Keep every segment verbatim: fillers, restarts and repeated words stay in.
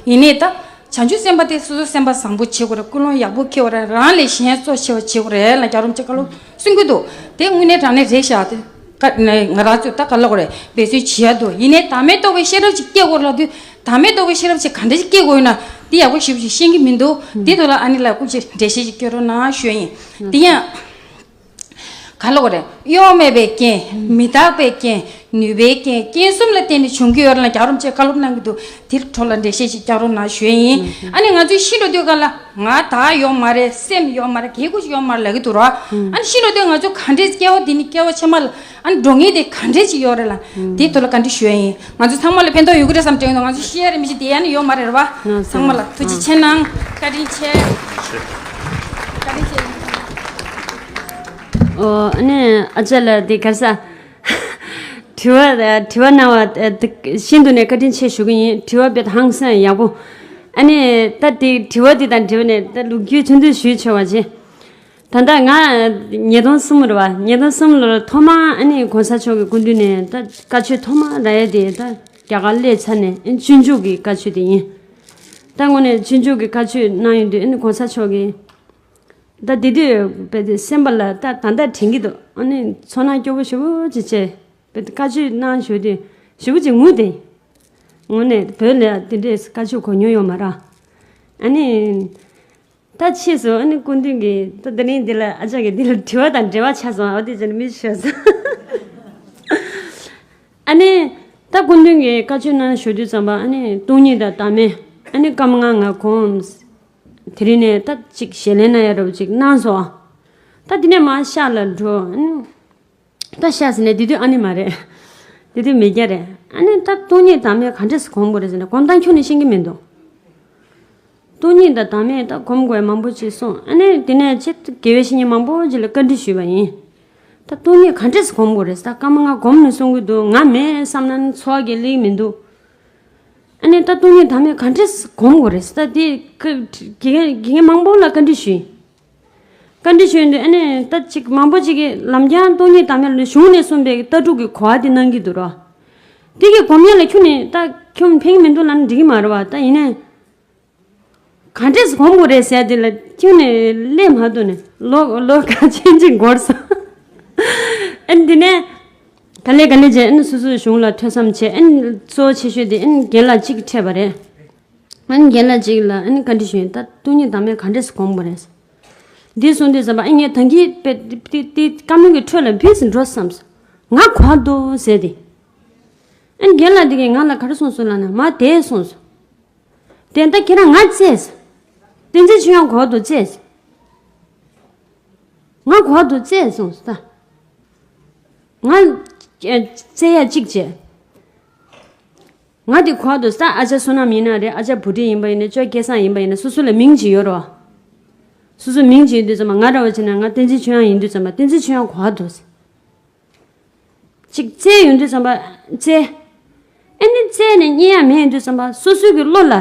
ཡིན་ནའི་ད་བྱང་ཆུབ་སེམས་དཔའ་དེ་སོ་སོ་སེམས་པ་བཟང་པོ་བྱེད་དགོས་རེད། ཀུན་སློང་ཡག་པོ་འཁྱེར་དགོས་རེད། རང་ལས་གཞན་གཙོ་ཆེ་བ་བྱེད་དགོས་རེད་ལ་རྒྱལ་བ་རིན་པོ་ཆེ་བཀའ་སློབ་གསུང་གི་འདུག་དེ་དངོས་གནས་དྲང་གནས་རེད་ཤག་དེ་ཀ་ང་རང་ཚོས་ད་ག་ལབ་དགོས་རེད། འབད་བརྩོན་བྱེད་ཡ་འདུག་ཡིན་ནའི་བདག་མེད་རྟོགས་པའི་ཤེས་རབ་ཅིག་སྐྱེ་དགོས་ལབ་དུས། བདག་མེད་རྟོགས་པའི་ཤེས་རབ་ཅིག་ག་འདྲ་ཞིག་སྐྱེ་དགོས་ཡོད་ན་དེ་ཡག་པོ་ཞེ་པོ་ཅིག་ཤེས་ཀྱི་མི་འདུག་དེ་ཐོག་ལ་ཨ་ནི་ལ་སྐུ་མཁྱེན་འགྲེལ་བཤད་ཅིག་སྐྱོན་རོགས་གནང་ཞུ་ཡ་ཡིན། དེ་ཡང་ག་ལབ་དགོས་རེད། གཡོ་མེད་པའི་རྐྱེན། མི་རྟག་པའི་རྐྱེན། ནུས་པའི་རྐྱེན། རྐྱེན་གསུམ་ལ་བརྟེན་ནས་བྱུང་གི་ཡོད་རེད་ལ་རྒྱལ་བ་རིན་པོ་ཆེས་བཀའ་སློབ་གནང་གི་འདུག་དེ་ཐོག་ལ་འགྲེལ་བཤད་ཅིག་རྒྱག་རོགས་གནང་ཞུ་ཡ་ཡིན། ཨ་ནི་ང་ཚོས་ཤི་འགྲོ་དུས་ག་ལ་ང་བདག་ཡོད་མ་རེད། སེམས་ཡོད་མ་རེད། གལ་ཁུ་ཅིག་ཡོད་མ་རེད་ལབ་ཀྱི་འདུག་ར། ཨ་ནི་ཤི་འགྲོ་དུས་ང་ཚོ་ག་འདྲས་སྐྱེ་བ་འདི་ནི་སྐྱེ་བ་ཕྱི་མ་ལ་ཨ་ནི་འགྲོ་ངེས་དེ་ག་འདྲས་ཅིག་ཡོད་རེད་ལ། དེའི་ཐོག་ལ་བཀའ་འདྲི་ཞུ་ཡ་ཡིན། ང་ཚོ་ཚང་མ་ལ་ཕན་ཐོགས་ཡོད་ཀྱི་རེད་བསམ་དྲན་གྱི་འདུག་ང་ཚོ་ཤེས་ཡ་རེད་མི་ཤེས་དེ་ཡ་ནི་ཡོད་མ་རེད་ར་བ། ཚང་མ་ལ་ཐུགས་རྗེ་ཆེ་གནང་། བཀའ་དྲིན་ཆེ། བཀའ་དྲིན་ཆེ། ཨོ་ཨ་ནི་ཨ་ཅག་ལ་དེ་ག་ས་དྲི་བ་དྲི་བ་གནང་བ་དེ་ཤིན་ཏུ་ནས་བཀའ་དྲིན་ཆེ་ཞུ་གི་ཡིན། དྲི་བ་དཔེ་ཧང་སང་ཡག་པོ། ཨ་ནི་ད་དེ་དྲི་བ་དེ་དང་འབྲེལ་བ་ནས་ད་ལོ་རྒྱུས་ཐུང་ཐུང་ཞུས་ཆོག་པ་བྱེད། ད་ལྟ་ང་ཉིས་སྟོང་གསུམ་རེད་བ། ཉིས་སྟོང་གསུམ་ལོར་ཐོག་མ་ཨ་ནི་གོང་ས་མཆོག་གི་སྐུ་མདུན་ནས་ད་བཀའ་ཆོས་ཐོག་མ་རག་ཡ་དེ་ད་རྒྱ་གར་སླེབས་ཚར་ནས་ཨ་ནི་སྤྱོད་འཇུག་གི་བཀའ་ཆོས་དེ་ཡིན། ད་དངོས་གནས་སྤྱོད་འཇུག་གི་བཀའ་ཆོས་གནང་ཡོང་དུས་ཨ་ནི་གོང་ས་མཆོག་གིས་ད་དེ་དུས་དཔེ་དེ་སེམས་པ་ལ་ད་ད་ལྟ་དྲན་གྱི་འདུག་ཨ་ནི་ཚོར་སྣང་སྐྱོ་པོ་ཞེ་པོ་ཅིག་བྱས། དཔེ་དེ་བཀའ་ཆོས་གནང་ཞུ་དུས་ཞེ་པོ་ཅིག་ངུ་དེ། དངོས་གནས་བོད་ལ་དེ་འདྲས་བཀའ་ཆོས་གོ་མྱོང་ཡོད་མ་རེད། ཨ་ནི། ད་ཕྱིས་སུ་ཨ་ནི་སྐུ་མདུན་གྱིས་ད་དེ་རིང་འདི་ལ་ཨ་ཅག་གིས་འདི་ལ་དྲི་བ་དང་འབྲེལ་བ་ཆགས་སོང་། ཨ་དེ་ཅན་མི་ཤོད་སོང་། ཨ་ནི་ད་སྐུ་མདུན་གྱིས་བཀའ་ཆོས་གནང་ཞུ་དུས་ཙམ་པ་ཨ་ནི་སྟོང་ཉིད་དང་བདག་མེད། ཨ་ནི་སྐར་མ་ལྔ་ང་གོམས། དེ་རིང་ནས་ད་ཅིག་ཞལ་ལན་གནང་ཡ་འདྲ་པོ་ཅིག་གནང་སོང་། ད་དེ་ནས་མར་ཤག་ལ་འགྲོ། ཨ་ནི། ད་ཤ་ཟེར་ནས་དེ་དུས་ཨ་ནི་མ་རེད། དེ་དུས་མི་སྐྱ་རེད། ཨ་ནི་ད་སྟོང་ཉིད་བདག་མེད་ག་འདྲས་སེ་གོམས་དགོས་རེད་ཟེར་ནས་གོམས་སྟངས་ཁྱོན་ནས་ཤེས་ཀྱི་མི་འདུག་སྟོང་ཉིད་དང་བདག་མེད་ད་གོམས་དགོས་མང་པོ་ཅིག་གསུངས། ཨ་ནི་དེ་ནས་ཆེད་དུ་དགེ་བའི་བཤེས་གཉེན་མང་པོ་ཅིག་ལ་བཀའ་འདྲི་ཞུས་པ་ཡིན། ད་སྟོང་ཉིད་ག་འདྲས་སེ་གོམས་དགོས་རེད་ཟེར། ད་སྐར་མ་ལྔ་གོམས་ནས་གསུང་གི་འདུག་ང་མེད་བསམ་ན་ནི་འཚོ་བ་སྐྱེལ་ལེ་མི་འདུག་ཨ་ནི་ད་སྟོང་ཉིད་བདག་མེད་ག་འདྲས་སེ་གོམས་དགོས་རེད་ཟེར། ད་དེ་དགེ་རྒན་དགེ་རྒན་མང་པོ་ལ་བཀའ་འདྲི་ཞུས་ཡིན། བཀའ་འདྲི་ཞུས་དུས་ཨ་ནི་ད་ཅིག་མང་པོ་ཅིག་གིས་ལམ་རྒྱང་སྟོང་ཉིད་བདག་མེད་ལ་གཞུང་ནས་གསུངས་པའི་ལྟ་གྲུབ་ཀྱི་གོ་བ་དེ་གནང་གི་འདུག་ར། དེ་གི་སྒོམ་ཡ་ལ་ཁྱོན་ནས་ད་ཁྱོད་ཕན་གྱི་མི་འདུག་ལབ་ན་འགྲིག་གི་མ་རེད་བ། ད་ཡིན་ནའི་ག་འདྲས་སེ་སྒོམ་དགོས་རེད་ཟེར་དེ་ལ་ཁྱོན་ནས་སླེབས་མ་ཐུབ་ནས་ལོ་ལོ་ཁ་ཆེན་ཅིག་འགོར་སོང་། ཨ་ནི་དེ་ནས་ག་ལེ་ག་ལེ་བྱས་ཨ་ནི་སོ་སོའི་གཞུང་ལ་ཐོས་བསམ་བྱས། ཨ་ནི་གཙོ་བོ་ཆེ་ཤོས་དེ་ཨ་ནི་རྒན་ལགས་གཅིག་འཕྲད་པ་རེད། ཨ་ནི་རྒན་ལགས་གཅིག་ལ་ཨ་ནི་བཀའ་འདྲི་ཞུས་ཡིན། ད་སྟོང་ཉིད་བདག་མེད་ག་འདྲས་སེ་སྒོམ་དགོས་རེད། འདི་གསུངས་དུས་ཙམ་པ་ཨ་ངས་ད་གིན་དཔེ་དེ་དེ་བཀའ་མོལ་གྱི་ཁྲོད་ལ་བུད་ཟིན་འགྲོ་བསམ་སོང་། ང་གོ་བ་འདུག་ཟེར་ཏེ། ཨ་ནི་རྒན་ལགས་དེ་གིས་ང་ལ་ག་རེ་གསུངས་སོང་ལབ་ན་མ་དེ་གསུངས་སོང་། དེ་ད་ཁྱེད་རང་ང་བཙལ་སོང་། བསྟན་འཛིན་ཆོས་དབྱངས་གོ་བ་འདུག་བཙལ་སོང་། ང་གོ་བ་འདུག་བཙལ་སོང་ཟེར་ད། ང་བཙལ་ཡ་གཅིག་བྱས། ང་དེ་གོ་བ་འདུག་ཟེར་ད། ཨ་ཅག་བསོད་ནམས་ཡིན་ན་རེད། ཨ་ཅག་བུ་ཁྲིད་ཡིན་པ་ཡིན་ན། ཅོ་སྐལ་བཟང་ཡིན་པ་ཡིན་ན། སོ་སོ་ལ་མིང་ཅིག་ཡོད་རེད་བ། སོ་སོ་མིང་ཅིག་ཡོད་དུས་ཙམ་པ་ང་འདྲ་བོ་བྱས་ན་ང་བསྟན་འཛིན་ཆོས་དབྱངས་ཡིན་དུས་ཙམ་པ་བསྟན་འཛིན་ཆོས་དབྱངས་གོ་བ་འདུག་ཟེར། ཅིག་བཙལ་ཡོང་དུས་ཙམ་པ་བཙལ། ཨ་ནི་བཙལ་ནས་རྙེད་ཡ་མེད་དུས་ཙམ་པ་སོ་སོའི་གི་བློ་ལ་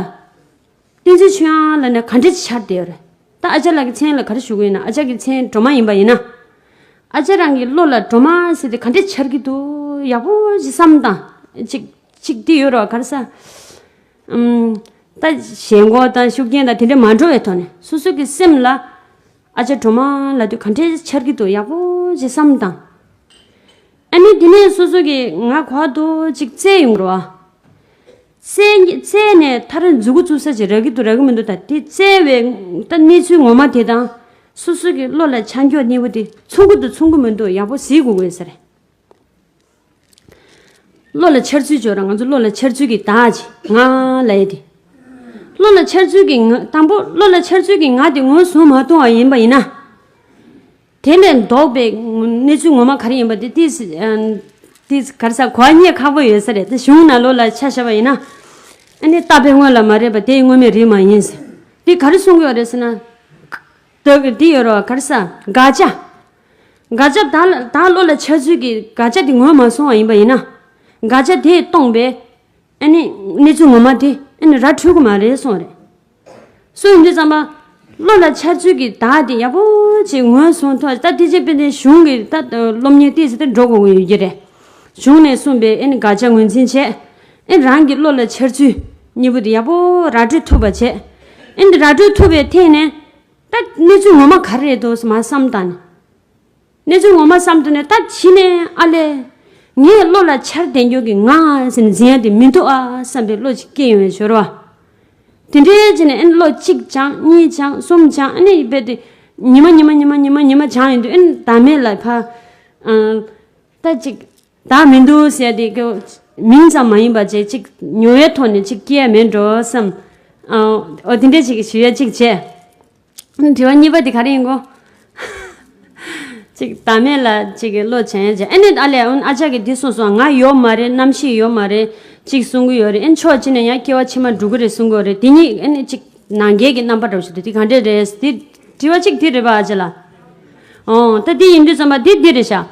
བསྟན་འཛིན་ཆོས་དབྱངས་ལབ་ན་ག་འདྲས་འཆར་བསྡད་ཡོད་རེད། ད་ཨ་ཅག་ལགས་ཀྱི་མཚན་ལ་ག་རེ་ཞུ་གི་ཡིན་ན། ཨ་ཅག་གི་མཚན་སྒྲོལ་མ་ཡིན་པ་ཡིན་ན། ཨ་ཅག་རང་གི་བློ་ལ་སྒྲོལ་མ་ཟེར་དེ་ག་འདྲས་འཆར་གྱི་འདུག་ཡག་པོ་ཅིག་བསམ་དང་། ཅིག་ཅིག་དེ་ཡོད་རེད་བ། ག་རེ་ཟ། ཨམ། ད་ཞེན་ཁོག་དང་ཤུགས་རྐྱེན་དང་དེ་འདྲས་མ་འགྲོ་བའི་ཐོག་ནས་སོ་སོ་གི་སེམས་ལ་ཨ་ཅག་སྒྲོལ་མ་ལབ་དུས་ག་འདྲས་འཆར་གྱི་འདུག་ཡག་པོ་ཅིག་བསམ་དང་། ཨ་ནི་དེ་ནས་སོ་སོ་གིས་ང་གོ་བ་འདུག་ཅིག་བཙལ་ཡོང་རོ། བཙལ་བཙལ་ནས་མཐར་མཛུ་གུ་བཙུགས་ས་ཅིག་རག་གི་འདུག་རག་གི་མི་འདུག་ད་དེ་བཙལ་བའི་ད་གནས་ཚུལ་ངོ་མ་དེ་དང་སོ་སོ་གི་བློ་ལ་འཆར་འགྱུར་གནས་བུ་དེ་མཚུངས་ཀྱི་འདུག་མཚུངས་ཀྱི་མི་འདུག་ཡག་པོ་གཟིགས་དགོས་དགོས་ས་རེད། བློ་ལ་འཆར་ཚུལ་ཅིག་ཡོད་ར། ང་ཚོ་བློ་ལ་འཆར་ཚུལ་གྱི་བདག་ཅིག་ང་ལབ་ཡ་དེ། བློ་ལ་འཆར་ཚུལ་གྱི་ང་། དང་པོ་བློ་ལ་འཆར་ཚུལ་གྱི་ང་དེ་ངོས་བཟུང་མ་ཐུབ་པ་ཡིན་པ་ཡིན་ན། དེ་ལས་ལྡོག་པའི་གནས་ཚུལ་ངོ་མ་ག་རེ་ཡིན་པ་དེ་ཏིས་ཨ། ཏིས་ག་རེ་ཟ། གོ་བ་རྙེད་ཁག་པོ་ཡོད་ས་རེད། དེ་གཞུང་ནང་ལོགས་ལ་ཆ་བཞག་པ་ཡིན་ན། ཨ་ནི་ལྟ་བའི་དངོས་ལ་མ་རེད་པ། དེ་དངོས་མེད་རེད་མ་ཡིན་ཟེར། དེ་ག་རེ་གསུང་གི་ཡོད་རེད་ཟེར་ན། ད་འདི་ཡོད་རེད་བ། ག་རེ་ཟ། དགག་བྱ། དགག་བྱ་བདག་ལ་བདག་བློ་ལ་འཆར་ཚུལ་གྱི་དགག་བྱ་དེ་ངོས་མ་བཟུང་བ་ཡིན་པ་ཡིན་ན། དགག་བྱ་དེས་སྟོང་པའི་ཨ་ནི་གནས་ཚུལ་ངོ་མ་དེ་ཨ་ནི་ར་འཕྲོད་ཀྱི་མ་རེད་གསུངས་རེད། སུ་ཡིན་དུས་ཙམ་པ། བློ་ལ་འཆར་ཚུལ་གྱི་བདག་དེ་ཡག་པོ་ཅིག་ངོས་བཟུང་ཐོག་ད་དེ་རྗེས་དཔེ་དེ་གཞུང་གི་ད་སློབ་གཉེར་ཏོག་ཙམ་དེ་འགྲོ་དགོས་ཀྱི་ཡོད་ཀྱི་རེད། གཞུང་ནས་གསུངས་པའི་ཨ་ནི་དགག་བྱ་ངོས་འཛིན་བྱས། ཨ་རང་གི་བློ་ལ་འཆར་ཚུལ། གཉིས་པོ་དེ་ཡག་པོ་ར་སྤྲོད་ཐུབ་པ་བྱས། ཨེ་འདི་ར་སྤྲོད་ཐུབ་པའི་ཐད་ནས་ད་གནས་ཚུལ་ངོ་མ་ག་རེ་རེད་འདུག་ཟེར་མར་བསམ་བཏང་ནས། གནས་ཚུལ་ངོ་མ་བསམ་བཏང་ནས་ད་གཞི་ནས་ཨ་ལས། ངའི་བློ་ལ་འཆར་བསྡད་རྒྱུ་གི་ང་ཟེར་ནས་འཛིན་ཡ་དེ་མི་འདུག་ཨ་བསམ་པའི་བློ་ཅིག་སྐྱེ་ཡོང་བའི་སྦྱོར་བ། དེ་འདྲའི་བྱས་ནས་ཨེ་བློ་གཅིག་སྦྱངས་གཉིས་སྦྱངས་གསུམ་སྦྱངས་ཨ་ནི་རྦད་དེ། ཉི་མ་ཉི་མ་ཉི་མ་ཉི་མ་ཉི་མ་སྦྱངས་ཡོང་དུས་ཨེ་ནི་བདག་མེད་ལ་ཕར། ཨ། ད་ཅིག་བདག་མི་འདུག་ཟེར་དེ་གི་མིང་ཙམ་མ་ཡིན་པ་བྱས་ཅིག་ཉོ་བའི་ཐོག་ནས་ཅིག་སྐྱེ་ཡ་མེད་འགྲོ་བསམ། ཨ། འོ་དེ་འདྲས་ཅིག་ཞུ་ཡ་ཅིག་བྱས། དྲི་བ་གཉིས་པ་དེ་ག་རེ་ཡིན་གོ། ཅིག་བདག་མེད་ལ་ཅིག་གི་བློ་བྱས་ཡ་བྱས་ཨ་ནི་ཨ་ལས་ཨ་ཅག་གིས་འདི་གསུངས་སོང་ང་ཡོད་མ་རེད་རྣམ་ཤེས་ཡོད་མ་རེད་ཅིག་གསུང་གི་ཡོད་རེད་ཨ་ནི་ཕྱོགས་གཅིག་ནས་ཡང་སྐྱེ་བ་ཕྱི་མ་འགྲོ་གི་རེད་གསུང་གི་ཡོད་རེད་དེ་གཉིས་ཨ་ནི་ཅིག་ནང་འགལ་གྱི་རྣམ་པ་འདྲ་བོ་ཞིག་འདུག་དེ་ག་འདྲས་རེད་དེ་དྲི་བ་གཅིག་དེ་རེད་པ་ཨ་ཅག་ལགས། ཨོ་ད་དེ་ཡིན་དུས་ཙམ་པ་དེ་འདི་རེད་ཤག་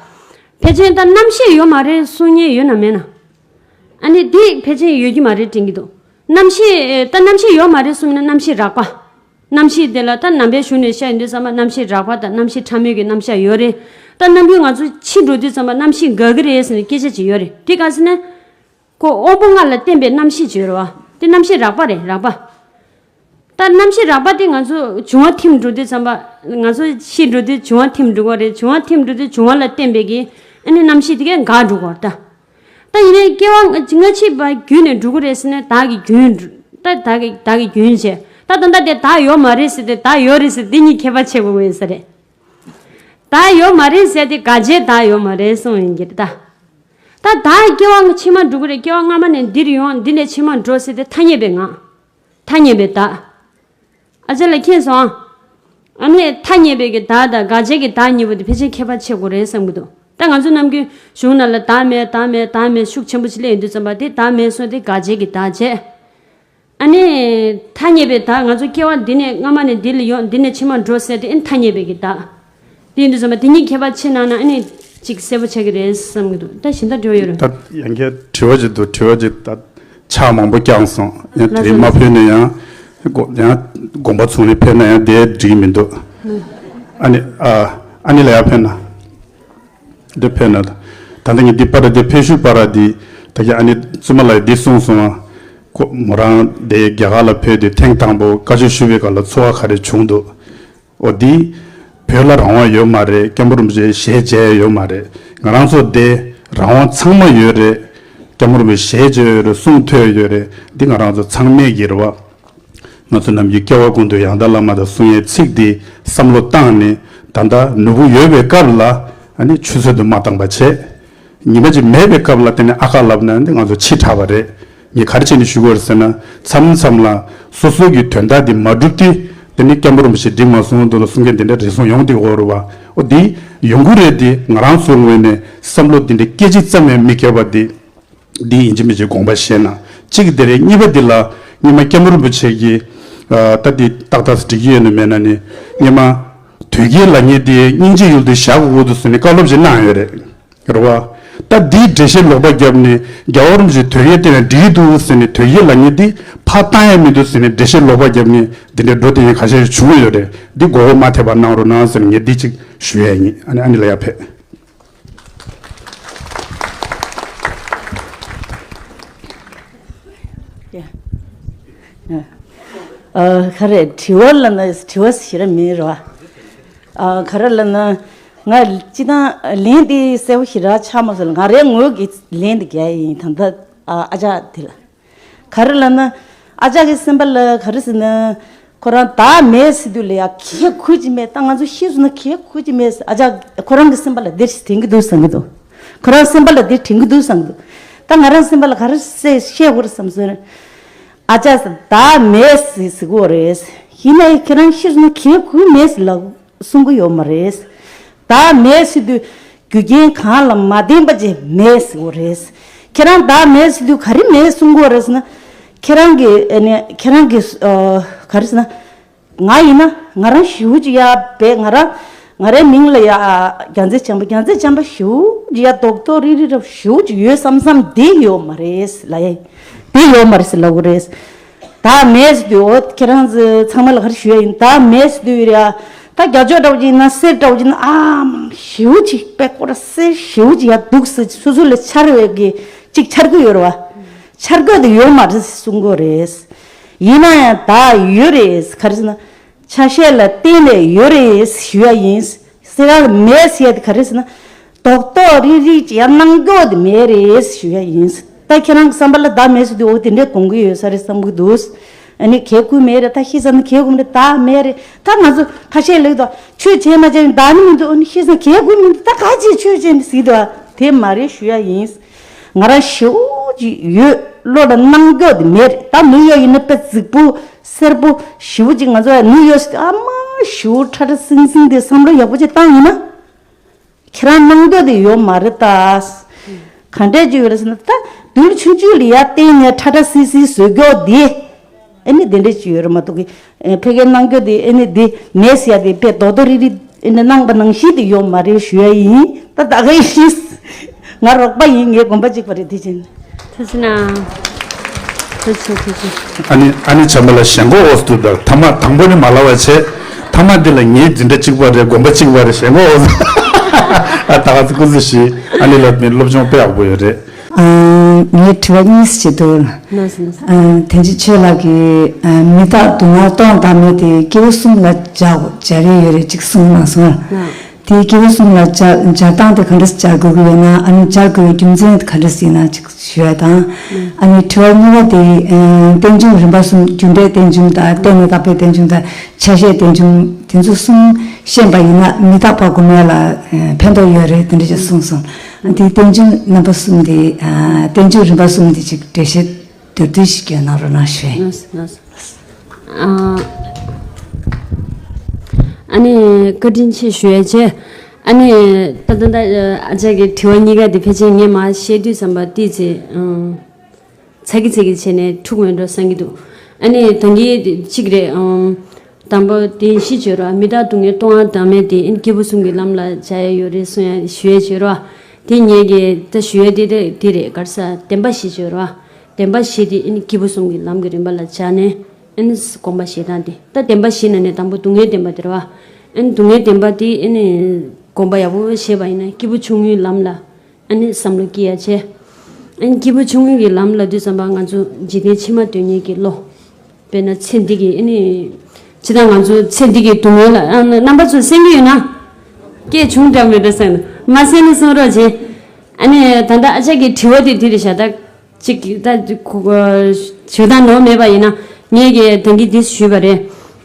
ཕལ་ཆེར་ད་རྣམ་ཤེས་ཡོད་མ་རེད་གསུང་མཁན་ཡོད་ན་མེད་ན། ཨ་ནི་དེ་ཕལ་ཆེར་ཡོད་ཀྱི་མ་རེད་དྲན་གྱི་འདུག་རྣམ་ཤེས་ད་རྣམ་ཤེས་ཡོད་མ་རེད་གསུངས་ན་རྣམ་ཤེས་རགས་པ། རྣམ་ཤེས་དེ་ལ་ད་ནང་པའི་གཞུང་ནས་བཤད་ཡོང་དུས་ཙམ་པ་རྣམ་ཤེས་རགས་པ་དང་རྣམ་ཤེས་ཕྲ་མོའི་གི་རྣམ་གཞག་ཡོད་རེད། ད་ནམ་རྒྱུན་ང་ཚོ་ཕྱི་འགྲོ་དུས་ཙམ་པ་རྣམ་ཤེས་འགག་གི་རེད་ཟེར་ནས་སྐད་ཆ་ཅིག་ཡོད་རེད་དེ་ག་ཟེར་ན། ཁོ་དབང་པོ་ལྔ་ལ་བརྟེན་པའི་རྣམ་ཤེས་ཅིག་ཡོད་རེད་བ། དེ་རྣམ་ཤེས་རགས་པ་རེད་རགས་པ། ད་རྣམ་ཤེས་རགས་པ་དེ་ང་ཚོ་འབྱུང་བ་ཐིམ་འགྲོ་དུས་ཙམ་པ་ང་ཚོ་ཤི་འགྲོ་དུས་འབྱུང་བ་ཐིམ་འགྲོ་གི་རེད། འབྱུང་བ་ཐིམ་འགྲོ་དུས་འབྱུང་བ་ལ་བརྟེན་པའི་གི་ཨ་ནི་རྣམ་ཤེས་དེ་གས་འགག་འགྲོ་གི་རེད་ད། ད་ཡིན་ནའི་སྐྱེ་བ་སྔ་ཕྱི་བར་བརྒྱུད་ནས་འགྲོ་གི་རེད་ཟེར་ནས་བདག་གི་རྒྱུན་ད་བདག་གི་བདག་གི་རྒྱུན་བྱས་ད་ད་ལྟ་དེ་བདག་ཡོད་མ་རེད་ཟེར་ཏེ་བདག་ཡོད་རེད་ཟེར་འདི་གཉིས་ཁྱད་པར་ཕྱེ་དགོས་ཀྱི་ཡོད་ས་རེད། བདག་ཡོད་མ་རེད་ཟེར་ཏེ་དགག་བྱའི་བདག་ཡོད་མ་རེད་གསུངས་ཡིན་གྱི་རེད་ད། ད་བདག་སྐྱེ་བ་ཕྱི་མ་འགྲོ་གི་རེད་སྐྱེ་བ་སྔ་མ་ནས་འདིར་ཡོང་འདི་ནས་ཕྱི་མ་འགྲོ་ཟེར་ཏེ་ཐ་སྙད་པའི་ངག་ཐ་སྙད་པའི་བདག་ཨ་ཅག་ལགས་མཁྱེན་སོང་ཨ། ཨ་ནི་ཐ་སྙད་པའི་གི་བདག་དང་དགག་བྱའི་གི་བདག་གཉིས་པོ་དེ་ཕལ་ཆེར་ཁྱད་པར་ཕྱེ་དགོས་རེད་བསམ་གི་འདུག་ད་ང་ཚོ་ནམ་རྒྱུན་གཞུང་ནང་ལ་བདག་མེད་བདག་མེད་བདག་མེད་ཤུགས་ཆེན་པོ་ཅིག་སླེབས་ཡོང་དུས་ཙམ་པ་དེ་བདག་མེད་སོང་དེ་དགག་བྱའི་གི་བདག་བྱས། ཨ་ནི་ཐ་སྙད་པའི་བདག་ང་ཚོ་སྐྱེ་བ་འདི་ནས་སྔ་མ་ནས་འདི་ལ་ཡོང་འདི་ནས་ཕྱི་མ་འགྲོ་ཟེར་དེ་ཨ་ནི་ཐ་སྙད་པའི་གི་བདག་དེ་ཡིན་དུས་ཙམ་པ་དེ་གཉིས་ཁྱད་པར་ཕྱེ་གནང་ན་ཨ་ནི་ཅིག་གསལ་པོ་ཆགས་ཀྱི་རེད་བསམ་གྱི་འདུག་ད་གཞན་དག་དྲི་བ་ཡོད་རེད། ད་ཡང་བསྐྱར་དྲི་བ་ཅིག་འདུག་དྲི་བ་ཅིག་ད་ཆ་མང་པོ་བརྐྱངས་སོང་ཡང་དེ་རིང་མ་ཕེབས་ན་ཡང་དགོ་ཡང་དགོངས་པ་ཚོམས་ནས་ཕེབས་ན་ཡང་དེ་འགྲིག་གི་མི་འདུག་ཨ་ནི་ཨ་ཨ་ནི་ལ་ཡང་ཕེབས་ན། འདི་ཕེབས་ན་ད་ལྟ་ངས་འདི་པར་འདི་ཕེབས་ཞུ་པར་འདི་ད་གི་ཨ་ནི་བཙུན་མ་ལགས་འདི་གསུངས་སོང་ཨ། ཁོ་མོ་རང་འདི་རྒྱ་གར་ལ་ཕེབས་ཏེ་ཐེངས་དང་པོ་བཀའ་ཆོས་ཞུ་བའི་སྐབས་ལ་ཚོར་བ་ག་རེ་བྱུང་འདུག་འོ་འདི་བོད་ལ་རང་དབང་ཡོད་མ་རེད། སྐྱབས་མགོན་རིན་པོ་ཆེ་ཞལ་མཇལ་ཡོད་མ་རེད། ང་རང་ཚོ་འདི་རང་དབང་ཚང་མ་ཡོད་རེད། སྐྱབས་མགོན་རིན་པོ་ཆེ་ཞལ་མཇལ་ཡོད་རེད། གསུང་ཐོས་ཡོད་རེད། འདི་ང་རང་ཚོ་ཚང་མས་ཀྱི་རེད་བ། ང་ཚོ་ནམ་རྒྱུན་སྐྱེ་བ་ཀུན་ཏུ་ཡང་དག་བླ་མ་དང་གསུང་ཡའི་ཚིག་འདི་བསམ་བློ་བཏང་ནས་ད་ལྟ་ནོར་བུ་ཡོད་པའི་སྐབས་ལ་ཨ་ནི་ཆུད་ཟོས་དུ་མ་བཏང་པ་བྱས། ཉི་མ་གཅིག་མེད་པའི་སྐབས་ལ་དེ་ནས་ཨ་ཁ་ལབ་ན་འདི་ང་ཚོ་ཕྱི་དྲགས་པ་རེད། ངས་ག་རེ་བྱས་ནས་ཞུ་དགོས་རེད་ཟེར་ན་མཚམས་མཚམས་ལ་སོ་སོ་གི་དོན་དག་འདི་མ་འགྲུབ་དུས་དེ་ནས་སྐྱབས་མགོན་རིན་པོ་ཆེ་འགྲིག་མ་སོང་འདུག་ལ་གསུང་མཁན་དེ་འདྲ་རེ་ཟུང་ཡོང་བསྡད་ཡོད་རེད་བ། ཨོ་འདི་ཡོང་གི་རེད། འདི་ང་རང་ཚོའི་ངོས་ནས་བསམ་བློ་འདི་འདྲ་སྐད་ཅིག་ཙམ་ཡང་མི་སྐྱོ་བ་འདི། འདི་ཡིན་གཅིག་མིན་གཅིག་དགོངས་པ་བཞེས་ན་གཅིག་དེ་རེད། གཉིས་པ་འདི་ལ་སྔོན་མ་སྐྱབས་མགོན་རིན་པོ་ཆེ་གིས་ཨ་ད་འདི་ཏག་ཏག་འགྲིག་གི་ཡོད་ན་མེད་ན་ནི་སྔོན་མ་དོལ་རྒྱལ་ལབ་མཁན་འདི་སྙིང་རྗེ་ཡུལ་དུ་བཞག་དགོས་འདུག་ཟེར་ནས་བཀའ་སློབ་ཅིག་གནང་ཡོད་རེད། རེད་བ། ད་འདིའི་འགྲེལ་བཤད་ལོག་པ་བརྒྱབ་ནས་རྒྱལ་བ་རིན་པོ་ཆེ་དོལ་རྒྱལ་བསྟེན་ན་འགྲིག་གི་འདུག་ཟེར་ནས་དོལ་རྒྱལ་ལབ་མཁན་འདི་ཕར་བཏང་ཡ་མི་འདུག་ཟེར་ནས་འགྲེལ་བཤད་ལོག་པ་བརྒྱབ་ནས་འདི་འདྲའི་འགྲོ་བསྡད་མཁན་ཁ་ཤས་ཤིག་བྱུང་ཡོད་རེད། འདི་མགོ་སྐོར་མ་ཐེབས་པ་གནང་རོགས་གནང་ཟེར་ནས་ངས་འདི་གཅིག་ཞུ་ཡ་ཡིན། ཨ་ནི་ཨ་ནི་ལ་ཡ་ཕེབས། ཡ། ཡ། ཨ། ག་རེ་དྲི་བ་ལབ་ན་དྲི་བ་ཞེ་དྲག་མེད་རེད་བ། ཨ། ག་རེ་ལབ་ན་ང་སྤྱིར་བཏང་ལན་འདི་གསལ་པོ་ཞེ་དྲག་ཆགས་མ་སོང་། ང་རའི་ངོས་ཀྱི་ལན་འདི་རྒྱག་ཡིན་ད་ལྟ། ཨ། ཨ་ཅག་དེ་ལ། ག་རེ་ལབ་ན། ཨ་ཅག་གི་སེམས་པ་ལ་ག་རེ་ཟེར་ན། ཁོ་རང་བདག་མེད་ཟེར་དུས་ལ་ཡ་གལ་ཁུར་གྱི་མེད། ད་ང་ཚོ་ཤི་སོང་ན་གལ་ཁུར་གྱི་མེད་ཟེར། ཨ་ཅག་ཁོ་རང་གི་སེམས་པ་ལ་འདིར་དྲན་གྱི་འདུག་བསམ་གྱི་འདུག་ཁོ་རང་སེམས་པ་ལ་འདིར་དྲན་གྱི་འདུག་བསམ་གྱི་འདུག་ད་ང་རང་སེམས་པ་ལ་ག་རེ་བཤད་དགོས་རེད་བསམ་སོང་། ཨ་ཅག་ཟེར་བདག་མེད་ཟེར་ཟེར་གྱི་ཡོད་རེད། ཡིན་ནའི་ཁྱེད་རང་ཤི་སོང་ན་གལ་ཁུར་མེད་ཟེར་ལབ། གསུང་གི་ཡོད་མ་རེད། བདག་མེད་ཟེར་དུས་རྒྱུ་རྐྱེན་གང་ལ་མ་བརྟེན་པ་ཅིག་མེད་ཟེར་གྱི་རེད། ཁྱེད་རང་བདག་མེད་ཟེར་དུས་ག་རེ་མེད་གསུང་གི་རེད་ཟེར་ན། ཁྱེད་རང་གི་ཨ་ནི་ཁྱེད་རང་གི་ཨ་ག་རེ་ཟེར་ན། ང་ཡིན་ན་ང་རང་ཞེ་པོ་ཅིག་ཡ་བས་ང་རང་ང་རའི་མིང་ལ་ཡ་རྒྱལ་མཚན་བྱམས་པ། རྒྱལ་མཚན་བྱམས་པ་ཞེ་པོ་ཅིག་ཡ་རྡོག་རྡོག་རིལ་རིལ་རབ་ཞེ་པོ་ཅིག་ཡོད་བསམ་བསམ་དེ་ཡོད་མ་རེད་ལབ་ཡ། དེ་ཡོད་མ་རེད་ཟེར་ལབ་གི་རེད། བདག་མེད་ཟེར་དུས་འོ་ཁྱེད་རང་ཚོ་ཚང་མ་ལ་ག་རེ་ཞུ་ཡ་ཡིན། བདག་མེད་ཟེར་དུས་ཡ་ད་རྒྱ་ཕྱོགས་འདྲ་བོ་ཅིག་ཡིན་ན་གསེར་འདྲ་བོ་ཅིག་ཡིན་ན་ཨ་མང་ཞེ་པོ་ཅིག་པད་སྐོར་གསེར་ཞེ་པོ་ཅིག་ཡ་འདུག་ཟེར་སོ་སོ་ལ་འཆར་བའི་གི་ཅིག་འཆར་གི་ཡོད་རེད་བ། འཆར་འགོད་དེ་ཡོད་མ་རེད་གསུང་གི་རེད། ཡིན་ན་ཡང་ད་ཡོད་རེད། ག་རེ་ཟེར་ན། ཆ་ཤས་ལ་བརྟེན་ནས་ཡོད་རེད་ཞུ་ཡ་ཡིན། ཟེར་ཡ་མེད་ཟེར་ཡ་དེ་ག་རེ་ཟེར་ན། རྡོག་རྡོག་རིག་རིག་ཅིག་ཡང་གནང་རྒྱུ་དེ་མེད་རེད་ཞུ་ཡ་ཡིན། ད་ཁྱེད་རང་གི་བསམ་པ་ལ་བདག་མེད་ཟེར་དུས་འོ་དེ་འདྲས་གཏོང་གི་ཡོད་ས་རེད་བསམ་གི་འདུག་ཨ་ནི་གལ་དགོས་མེད་རེད། ད་ཤི་ས་ན་གལ་དགོས་མེད་རེད། བདག་མེད་རེད། ད་ང་ཚོ་ཁ་ཤས་ལེགས་དོ། ཆོས་བྱས་མ་བྱས་བདག་ནི་མི་འདུག་ཨ་ནི་ཤི་ས་ན་གལ་དགོས་མི་འདུག་ད་ག་ཅིག་ཆོས་བྱས་ནི་ཟིག་དོ། དེ་མ་རེད་ཞུ་ཡ་ཡིན། ང་རང་ཞེ་པོ་ཅིག་ཡོད། བློ་ལ་གནང་རྒྱུ་དེ་མེད་རེད། ད་ནིའུ་ཡོག་ཡིན་ན་དཔེ་རྫིག་པོ་གསལ་པོ་ཞེ་པོ་ཅིག་ང་ཚོ་ནིའུ་ཡོག་ཟེར་དུས་ཨ་མ་ཞེ་པོ་ཁྲ་ཁྲ་སིང་སིང་དེ་བསམ་བློ་ཡག་པོ་ཅིག་བཏང་ཡིན་ན། ཁྱེད་རང་གནང་རྒྱུ་དེ་ཡོད་མ་རེད་ད། ག་འདྲས་ཅིག་ཡོད་རེད་ཟེར་ན་ད་རྡུལ་ཆུང་ཆུང་ལ་ཡར་བརྟེན་ནས་ཁྲ་ཁྲ་སིལ་སིལ་བཟོ་རྒྱུ་དེ། ཨ་ནི་དེ་འདྲས་ཅིག་ཡོད་རེད་མ་གཏོགས་ཀི། ཨེ་ཕ་གིར་གནང་རྒྱུ་དེ་ཨ་ནི་དེ་མེད་ཟེར་ཡ་དེ་དཔེ་རྡོག་རྡོག་རིག་རིག་ཨ་ནི་གནང་པ་ནང་བཞིན་དེ་ཡོད་མ་རེད་ཞུ་ཡ་ཡིན། ད་ད་ག་ཡིན། ང་རོགས་པ་ཡིན། ངའི་དགོངས་པ་གཅིག་པ་རེད་དེ་བཞིན། ཐུགས་རྗེ་གནང་། ཐུགས་རྗེ་ཆེ། ཐུགས་རྗེ་ཆེ། ཨ་ནི་ཨ་ནི་བྱམས་པ་ལ་ཞེན་ཁོག་འོ་སུ་དུ་དང་ཐ་མ་དང་པོ་ནི་མ་ལབ་པ་བྱས། ཐ་མ་འདི་ལ་ངའི་འཛིན་གྲྭ་གཅིག་པ་རེད། དགོན་པ་གཅིག་པ་རེད། ཞེན་ཁོག་འོ་སུ། ཨ་ད་ག་ཚོད་སྐུ་གཟུགས་ཞིག་ཨ་ནི་ལ་མི་སློབ་སྦྱོང་དཔེ་ཡག་པོ་ཡོད་རེད། ཨ། ངས་དྲི་བ་གཉིས་བྱེད་འདུག་ལགས་སོ། ལགས་སོ། ཨ། དེ་འཇིགས་ཆོས་ལགས་ཀྱིས་ཨ། མི་རྟག་སྡུག་བསྔལ་སྟོང་བདག་མེད་དེ་སྐྱེས་བུ་གསུམ་ལ་སྦྱར་སྦྱར་ཡས་ཡོད་རེད་ཅིག་གསུངས་གནང་སོང་། ལགས། དེའི་སྐྱེས་བུ་གསུམ་ལ་སྦྱར་སྦྱར་སྟངས་དེ་ག་འདྲ་སྦྱར་དགོས་ཀྱི་ཡོད་ན། ཨ་ནི་སྦྱར་དགོས་པའི་རྒྱུ་མཚན་དེ་ག་འདྲ་ཡིན་ན་ཅིག་ཞུ་ཡ་དང་། ཨ་ནི་དྲི་བ་གཉིས་པ་དེ་ཨ། རྟེན་འབྱུང་རིམ་པ་གསུམ། རྒྱུ་འབྲས་རྟེན་འབྱུང་དང་། གཏན་ནས་དག་པའི་རྟེན་འབྱུང་དང་། ཆ་ཤས་རྟེན་འབྱུང་དེ་ཚོ་གསུམ་ཤེས་པ་ཡིན་ན་མི་རྟག་པ་སྒོམ་ཡ་ལ་ཨ། ཕན་ཐོགས་ཡོད་རེད་དེ་འདྲ་ཅིག་གསུངས་སོང་། ཨ། དེའི་རྟེན་འབྱུང་རྣམ་པ་གསུམ་དེ་ཨ། རྟེན་འབྱུང་རིམ་པ་གསུམ་དེ་ཅིག་འགྲེལ་བཤད་མདོར་བསྡུས་ཤིག་སྐྱོན་གནང་རོགས་གནང་ཞུ། ལགས་སོ། ལགས་སོ། ཨ། ཨ་ནི་བཀའ་དྲིན་ཆེ་ཞུ་ཡ་བྱས། ཨ་ནི་ད་ད་ད་ཨ་ཅག་གི་དྲི་བ་གཉིས་ཀ་དེ་ཕལ་ཆེར་ངས་མར་བཤད་དུས་ཙམ་པ་ཏོག་ཙམ་ཨ། ཚ་གི་ཚ་གི་བྱས་ནས་འཁྲུག་མེད་འགྲོ་བསམ་གྱི་འདུག་ཨ་ནི་ད་གིན་གཅིག་རེད། ཨམ། དང་པོ་དེ་བཞི་བརྗོད་རོགས། མི་རྟག་སྡུག་བསྔལ་སྟོང་བ་བདག་མེད་དེ། ཨ་ནི་སྐྱེས་བུ་གསུམ་གྱི་ལམ་ལ་སྦྱར་ཡ་ཡོད་རེད་གསུང་ཡ་ཞུ་ཡ་བརྗོད་རོགས། དེ་ངས་ཀྱི་ད་ཞུ་ཡ་དེ་དེ་དེ་རེད། ག་རེ་ཟ། བདེན་པ་བཞི་བརྗོད་རོགས། བདེན་པ་བཞི་དེ་ཨ་ནི་སྐྱེས་བུ་གསུམ་གྱི་ལམ་གྱི་རིམ་པ་ལ་སྦྱར་ནས་ཨ་ནི་དགོངས་པ་བཞེས་སྟངས་དེ། ད་བདེན་པ་བཞི་ནང་ནས་དང་པོ་སྡུག་བསྔལ་བདེན་པ་དེ་རེད་བ། ཨ་ནི་སྡུག་བསྔལ་བདེན་པ་དེ་ཨ་ནི་དགོངས་པ་ཡག་པོ་བཞེས་པ་ཡིན་ན་སྐྱེས་བུ་ཆུང་ངུའི་ལམ་ལ། ཨ་ནི་བསམ་བློ་སྐྱེ་ཡ་བྱས། ཨ་ནི་སྐྱེས་བུ་ཆུང་ངུ་གི་ལམ་ལབ་དུས་ཙམ་པ་ང་ཚོ་འཇིག་རྟེན་ཕྱི་མ་དོན་གཉེར་གྱི་བློ། དཔེར་ན་ཚེ་འདི་གི་ཨ་ནི། ཇི་ལྟར་ང་ཚོ་ཚེ་འདི་གི་སྡུག་བསྔལ་ལ་ཨ་ནི་རྣམ་པ་ཚོ་གསན་གྱི་ཡོད་ན། སྐད་ཆུང་དྲགས་མེད་འགྲོ་བསམ། མ་གསན་ན་གསུང་རོགས་བྱེད། ཨ་ནི་ད་ལྟ་ཨ་ཅག་གི་དྲི་བ་དེ་དེ་རེད་ཤག་ད་ཅིག་ད་ཞུ་སྟངས་ནོར་མེད་པ་ཡིན་ན་ངས་ཀྱི་ད་གིན་དེ་ཞུས་པ་རེད།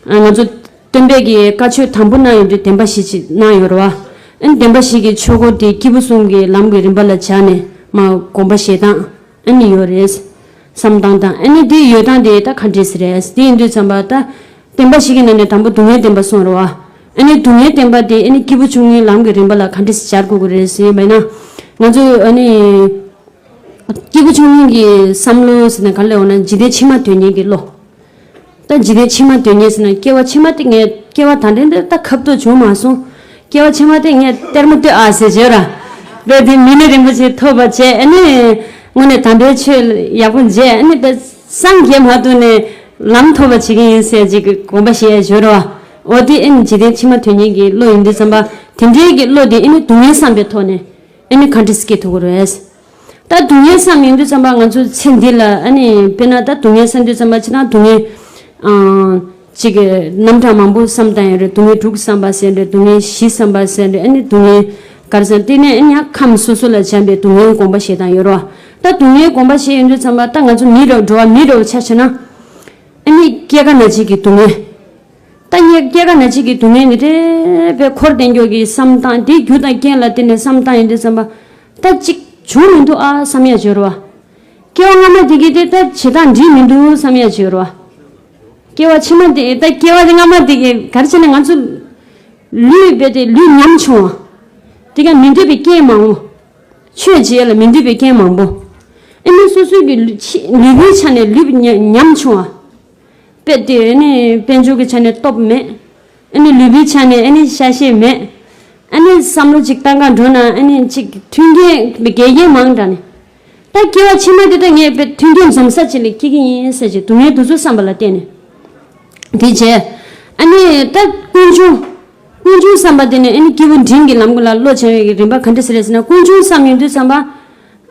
ང་ཚོ་སྟོན་པས་ཀྱི་བཀའ་ཆོས་དང་པོ་གནང་ཡོང་དུས་བདེན་པ་བཞི་ཅིག་གནང་ཡོད་རེད་བ། ཨ་ནི་བདེན་པ་བཞི་གི་ཆོས་འཁོར་དེ་སྐྱེས་བུ་གསུམ་གྱི་ལམ་གྱི་རིམ་པ་ལ་སྦྱར་ནས་མར་དགོངས་པ་བཞེས་སྟངས་ཨ་ནི་ཡོད་རེད། བསམ་སྟངས་དང་ཨ་ནི་དེ་ཡོད་སྟངས་དེ་ད་ག་འདྲས་རེད། དེ་ཡིན་དུས་ཙམ་པ་ད་བདེན་པ་བཞི་གི་ནང་ནས་དང་པོ་སྡུག་བསྔལ་བདེན་པ་གསུངས་རེད་བ། ཨ་ནི་སྡུག་བསྔལ་བདེན་པ་དེ་ཨ་ནི་སྐྱེས་བུ་ཆུང་ངུའི་ལམ་གྱི་རིམ་པ་ལ་ག་འདྲས་སྦྱར་དགོས་ཀྱི་རེད་ཟེར་བས་ན། ང་ཚོ་ཨ་ནི། སྐྱེས་བུ་ཆུང་ངུ་གི་བསམ་བློ་ཟེར་ན་ག་རེ་ལབ་ན་འཇིག་རྟེན་ཕྱི་མ་དོན་གཉེར་གྱི་བློ། ད་འཇིག་རྟེན་ཕྱི་མ་དོན་གཉེར་ཟེར་ན་སྐྱེ་བ་ཕྱི་མ་དེ་ངས་སྐྱེ་བ་ད་ལྟ་འདི་ད་ཁབ་ཏུ་བྱུང་མ་སོང་། སྐྱེ་བ་ཕྱི་མ་དེ་ངས་ལྟད་མོ་ལྟོས་ཨ་ཟེར་བརྗོད་ར། བས་དེ་མི་ལུས་རིན་པོ་ཆེ་ཐོབ་པ་བྱས། ཨ་ནི་དངོས་གནས་དམ་པའི་ཆོས་ཡག་པོ་མཇལ། ཨ་ནི་ད་སངས་རྒྱས་མ་ཐུག་ནས་ལམ་ཐོབ་པ་བྱེད་ཀྱི་ཡིན་ཟེར་ཅིག་དགོངས་པ་བཞེས་ཡ་བརྗོད་ར། འོ་དེ་ཨ་ནི་འཇིག་རྟེན་ཕྱི་མ་དོན་གཉེར་གྱི་བློ་ཡིན་དུས་ཙམ་པ་དེ་འདྲའི་གི་བློ་དེ་ཨ་ནི་སྡུག་བསྔལ་བསམ་པའི་ཐོག་ནས་ཨ་ནི་ག་འདྲས་སྐྱེ་ཐུབ་ཀྱི་རེད། ད་སྡུག་བསྔལ་བསམ་ཡོང་དུས་ཙམ་པ་ང་ཚོ་ཚེ་འདི་ལ་ཨ་ནི་དཔེར་ན་ད་སྡུག་བསྔལ་བསམ་དུས་ཙམ་པ་ཅི་ན་སྡུག་བསྔལ་ཨང་། ཅིག་རྣམ་གྲངས་མང་པོ་བསམ་བཏང་ཡོད་རེད། སྡུག་བསྔལ་དྲུག་བསམ་པ་ཟེར་རེད། སྡུག་བསྔལ་བཞི་བསམ་པ་ཟེར་རེད། ཨ་ནི་སྡུག་བསྔལ་ག་རེ་ཟེར་དེ་ནས་ཨ་ནི་ཡང་ཁམས་སོ་སོ་ལ་སྦྱར་བའི་སྡུག་བསྔལ་དགོངས་པ་བཞེས་སྟངས་ཡོད་རེད་བ། ད་སྡུག་བསྔལ་དགོངས་པ་བཞེས་ཡོང་དུས་ཙམ་པ་ད་ང་ཚོ་མི་རེ་འགྲོ་བ་མི་རེ་ཆ་བཞག་ན་ཨ་ནི་སྐྱེ་རྒ་ན་འཆི་གི་སྡུག་བསྔལ། ད་ངས་སྐྱེ་རྒ་ན་འཆི་གི་སྡུག་བསྔལ་ནི་རེ་བའི་འཁོར་བསྟན་རྒྱུ་གི་བསམ་སྟངས་དེ་རྒྱུ་དང་རྐྱེན་ལ་བརྟེན་ནས་བསམ་སྟངས་ཡིན་དུས་ཙམ་པ། ད་གཅིག་བྱུང་མི་འདུག་ཨ་བསམ་ཡ་བྱོས་རོ། སྐྱེ་བ་སྔ་མ་དེ་གི་དེ་ད་བྱེད་སྟངས་འགྲིག་མི་འདུག་བསམ་ཡ་བྱོས་རོ། སྐྱེ་བ་ཕྱི་མ་དེ་ད་སྐྱེ་བ་དེ་སྔ་མ་དེ་གི་ག་རེ་བྱས་ན་ང་ཚོ་ལུས་པའི་དེ་ལུས་ཉམས་བྱུང་བ། དེ་ག་མི་འདོད་པའི་རྐྱེན་མང་པོ། ཆོས་བྱེད་ཡ་ལ་མི་འདོད་པའི་རྐྱེན་མང་པོ། ཨ་ནི་སོ་སོའི་གི་ལུས་ཕྱི་ལུས་པོའི་ཆ་ནས་ལུས་ཉམས་བྱུང་བ། དཔེ་དེ་ཨ་ནི་དཔལ་འབྱོར་གྱི་ཆ་ནས་སྟོབས་མེད། ཨ་ནི་ལུས་པོའི་ཆ་ནས་ཨ་ནི་ཤ་ཤེད་མེད། ཨ་ནི་བསམ་བློ་ཅིག་བཏང་ག་འགྲོ་ན་ཨ་ནི་ཅིག་མཐུན་རྐྱེན་འགལ་རྐྱེན་མང་དྲགས་ནས། ད་སྐྱེ་བ་ཕྱི་མ་དེ་ད་ངས་དཔེ་མཐུན་རྐྱེན་འཛོམས་ས་ཅིག་ལ་སྐྱེ་གི་ཡིན་ཟེར་ཅིག་སྡུག་བསྔལ་དེ་ཚོ་བསམ་པ་ལ་བརྟེན་ནས། དེ་རྗེས་ཨ་ནི་ད་ཀུན་འབྱུང་། ཀུན་འབྱུང་བསམ་པ་དེ་ནི་ཨ་ནི་སྐྱེས་བུ་འབྲིང་གི་ལམ་ལ་བློ་སྦྱང་བའི་རིམ་པ་ག་འདྲ་ཟེར་རེད་ཟེར་ན་ཀུན་འབྱུང་བསམ་ཡོང་དུས་བསམ་པ།